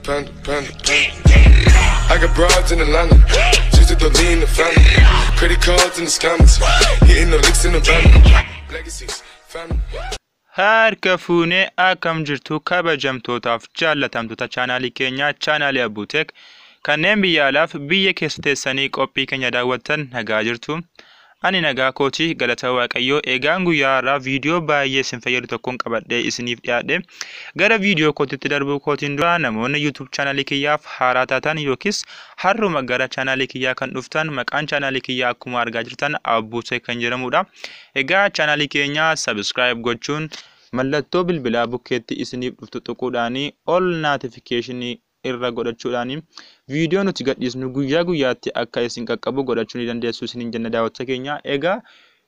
Panda, panda, panda. I got broads in Atlanta. Twistin' dope, lean, and the Fanta. Credit cards and the scammers. Hitting the licks in the van. Legacies, family. Harka fuunee, akkam jirtu kabajamtootaaf jaallatamtoota chaanaalii keenyaa, chaanaalii Abbuuteek, kanneen biyya alaaf biyya keessa teessanii qophii keenya daawwattan, nagaa jirtu. Ani nagaa kootii, galata Waaqayyoo. Egaan guyyaa har'aa viidiyoo baay'ee isin fayyadu tokkoon qabadhee isiniif dhiyaadhe. Gara viidiyoo kootitti darbuu kootiin dura, namoonni YouTube chaanaalii kiyyaaf haaraa taatan yookiis har'uma gara chaanaalii kiyyaa kan dhuftan, maqaan chaanaalii kiyyaa akkuma argaa jirtan Abbuuteek kan jedhamudha. Egaa chaanaalii keenya subscribe gochuun mallattoo bilbilaa bukkeetti isiniif dhuftu tuquudhaanii ol notificationii irra godhachuudhaani viidiyoo nuti gadhiisnu guyyaa guyyaatti akka isin qaqqabu godhachuu ni dandeessu isiniin jenna, daawwattoota keenya. Egaa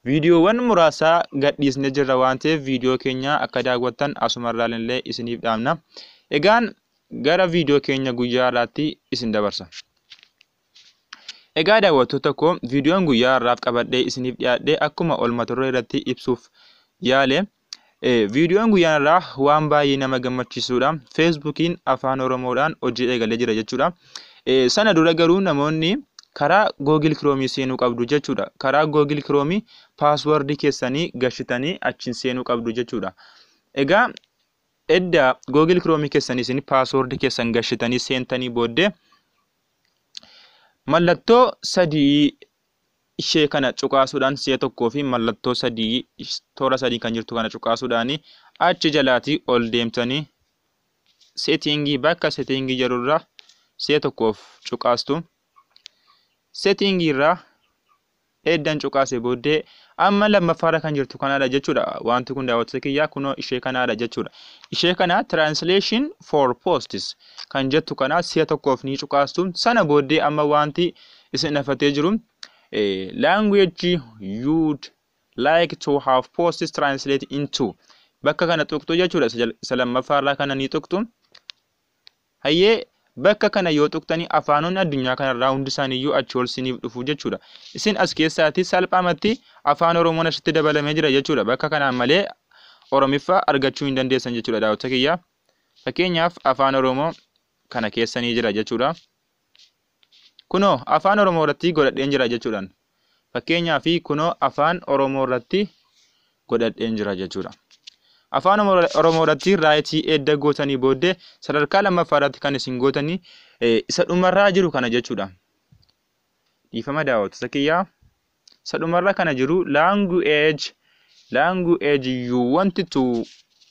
viidiyoowwan muraasa gadhiisnee jirra waan ta'eef, viidiyoo keenya akka daawwattan asumarraan illee isiniif dhaamna. Egaan gara viidiyoo keenya guyyaa har'aatti isin dabarsa. Egaa daawwattoota koo, viidiyoon guyyaa har'aaf qabadhee isiniif dhiyaadhe, akkuma ol mata duree irratti ibsuuf yaale, viidiyoon guyyaa har'aa waan baay'ee nama gammachiisudha. Feesbuukiin afaan Oromoodhaan hojii eegalee jira jechuudha. Sana dura garuu namoonni karaa Google Chrome seenuu qabdu jechuudha. Karaa Google Chrome passwordii keessanii gashitanii achiin seenuu qabdu jechuudha. Egaa edda Google Chrome keessanii isin passwordii keessan gashitanii seentanii booddee, mallattoo sadii ishee kana cuqaasuudhaan, si'a tokkoo fi mallattoo sadii toora sadii kan jirtu kana cuqaasuudhaan, achi jalaatii ol deemtanii settingii, bakka settingii jedhurra si'a tokkoof cuqaastu. Settingii irraa eddan cuqaase booddee amma lammaffaarra kan jirtu kanaadha jechuudha. Wanti kun, daawwattoota kiyyaa, kunoo ishee kanaadha jechuudha. Ishee kana "translation for posts" kan jettu kana si'a tokkoof ni cuqaastu. Sana booddee amma wanti isin hafatee jiru "language you'd like to have posts translate into" bakka kana tuqxu jechuudha. Isa lammaffaarraa kana ni tuqxu. Hayyee, bakka kana yoo tuqxanii afaanonni addunyaa kanarraa hundi isaaniiyyuu achi ol siniif dhufu jechuudha. Isin as keessaatti salphaamatti afaan Oromoon asitti dabalamee jira jechuudha. Bakka kanaan malee Oromiffaa argachuu hin dandeessan jechuudha, daawwattoota kiyya. Fakkeenyaaf afaan Oromoo kana keessa ni jira jechuudha. Kunoo afaan Oromoo irratti godhadheen jira jechuudhaan. Fakkeenyaaf kunoo afaan Oromoo irratti godhadheen jira jechuudha. Afaan Oromoo irratti rightii edda gootanii booddee, sadarkaa lammaffaa irratti kan isin gootanii isa dhumarraa jiru kana jechuudha. Dhiifama, daawwattoota kiyyaa. Isa dhumarra kana jiru "language you want to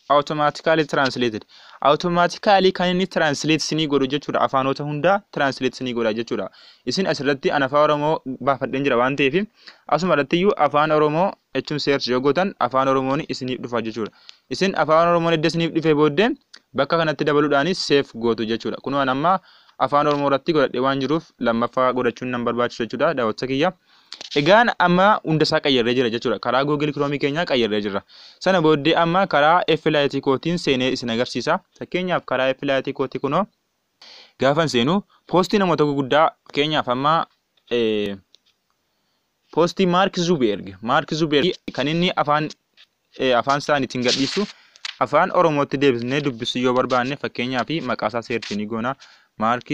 automatically translated". Automatically kan inni translate sinii godhu jechuudha. Afaanota hundaa translate sinii godha jechuudha. Isin asirratti an afaan Oromoo baafadheen jira waan ta'eef, asuma irratti iyyuu afaan Oromoo jechuun search yoo gootan afaan Oromoon isiniif dhufa jechuudha. Isin afaan Oromoon edda isiniif dhufee booddee bakka kanatti dabaluudhaan save gootu jechuudha. Kunoo an amma afaan Oromoo irratti godhadhee waan jiruuf lammaffaa godhachuun nan barbaachisu jechuudha, daawwattoota kiyya. Egaan amma hunda isaa qayyarree jira jechuudha. Karaa Google Chrome keenyaa qayyarree jirra. Sana booddee amma karaa F-Lite kootiin seenee isin agarsiisa. Fakkeenyaaf karaa F-Lite kootii kunoo gaafan seenu postii namoota gurguddaa, fakkeenyaaf amma postii Mark Zuckerberg. Mark Zuckerberg kan inni afaan isaaniitiin gadhiisu afaan Oromootti deebisnee dubbisuu yoo barbaanne, fakkeenyaaf maqaa isaa search ni goona. Mark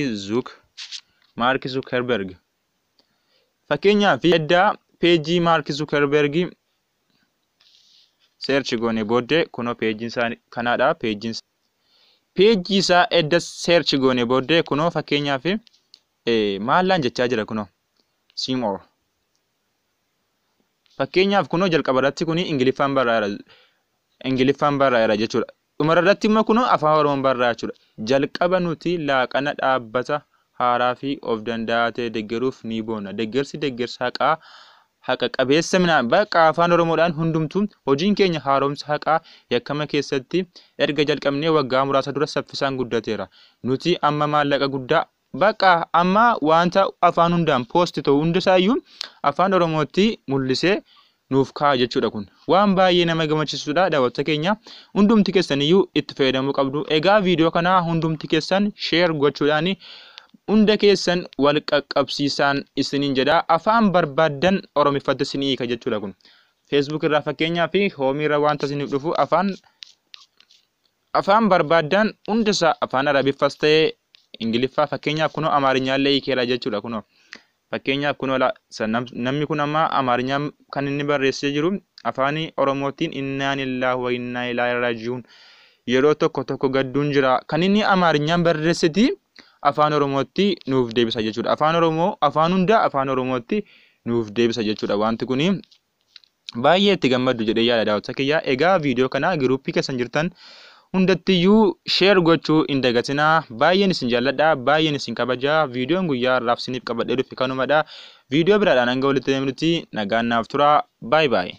Zuckerberg. Fakkeenyaaf edda pageii Mark Zuckerberg search goone booddee, kunoo pageiin isaa kanaadha. Pageii isaa edda search goone booddee, kunoo fakkeenyaaf maallaan jechaa jira kunoo. See more. Fakkeenyaaf kunoo jalqaba irratti kuni Ingiliffaan barraa'eera. Ingiliffaan barraa'eera jechuudha. Dhuma irratti immoo kunoo afaan Oromoon barraa'aa jechuudha. "Jalqaba nuti laaqana dhaabbata haaraa fi of danda'aa ta'e deeggaruuf ni boonna. Deeggarsi deeggarsa haqaa haqa qabeessa minaan bakka afaan Oromoodhaan hundumtuu hojiin keenya haaromsa haqaa yakkama keessatti erga jalqabnee waggaa muraasa dura saffisaan guddateera. Nuti amma maallaqa guddaa" bakka amma wanta afaan hundaan post ta'u hundisaayyuu afaan Oromootti mul'isee nuuf kaa'a jechuudha kun. Waan baay'ee nama gammachiisudha, daawwattoota keenya. Hundumti keessaniyyuu itti fayyadamuu qabdu. Egaa viidiyoo kana hundumti keessan share gochuudhaan hunda keessan wal qaqqabsiisaan isiniin jedha. Afaan barbaaddan Oromiffatti isinii hiika jechuudha kun. Facebook irraa fakkeenyaa fi homeii irra wanta isiniif dhufu afaan barbaaddan hundisaa, afaan Arabiffas ta'ee Ingiliffaa, fakkeenyaaf kunoo Amaarinyaallee hiikeera jechuudha kunoo. Fakkeenyaaf kunoo namni kun amma Amaarinyaan kan inni barreessee jiru afaan Oromootiin "Innaa lillaahi wa innaa ilaahi raaji'uun, yeroo tokko tokko gadduun jira." Kan inni Amaarinyaan barreessiti afaan Oromootti nuuf deebisa jechuudha. Afaan Oromoo, afaan hunda afaan Oromootti nuuf deebisa jechuudha. Wanti kuni baay'ee itti gammaddu jedhee yaada, daawwattoota kiyya. Egaa viidiyoo kana giruuppii keessan jirtan hundattiyyuu share gochuu hin dagatinaa. Baay'een isin jaalladha. Baay'een isin kabajaa. Viidiyoon guyyaa har'aaf isiniif qabadhee dhufe kanumadha. Viidiyoo biraadhaan hanga walitti deemnutti nagaan naaf tura. Baay'ee baay'ee.